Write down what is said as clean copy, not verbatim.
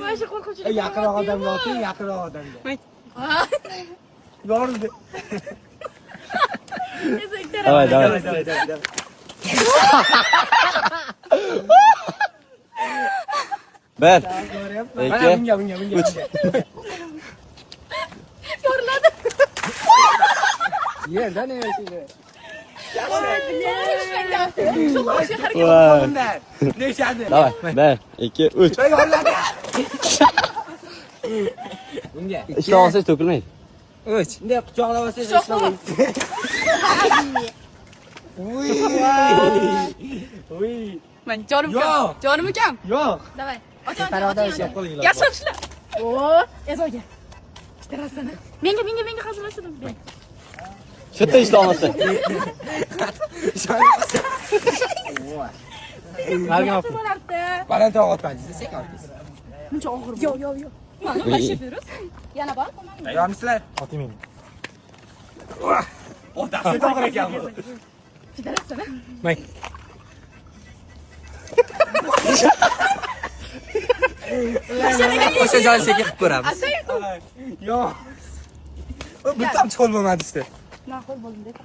Mana shu qo'rqinchli. Yaqinroq odamga oting, yaqinroq odamga. Yorildi. Давай, давай. Давай, давай, давай. Bir, Mana ikki, bunga, bunga, bunga. uch. Yoriladi. Yerda ne shuni? Voy. Bundan. Nechadi? Давай. Bir, ikki, uch. Yoriladi. Bunga. Ishlab olsangiz to'kilmaydi. 3. Bunday quchoqlab olsangiz Quchoqlab. Uy. Uy. Man jonim ukam. Yo'q. Jonim ukam. Yo'q. Давай. Teparoqdan ushlab qo'ying. Yaxshi ushla. O, Ezoga. Bitarasini. Menga, menga, menga hazillashdim. Men. Shu yerda ishlab olmasa. Yaxshi bo'lardi. Balandroq otmadingiz, sekin otdingiz. Muncha og'ir. Yo'q, yo'q, yo'q. Mana mana virus. Yana bor. Tayyormisizlar? Oting meni. Otasi to'g'ri ekan bu. Bitarasini. May. O'sha joyni sekin qilib ko'ramiz. Asay. Yo'q. Bir tomchi qo'l bo'lmadi sizda. Ma'qul bo'ldim deb.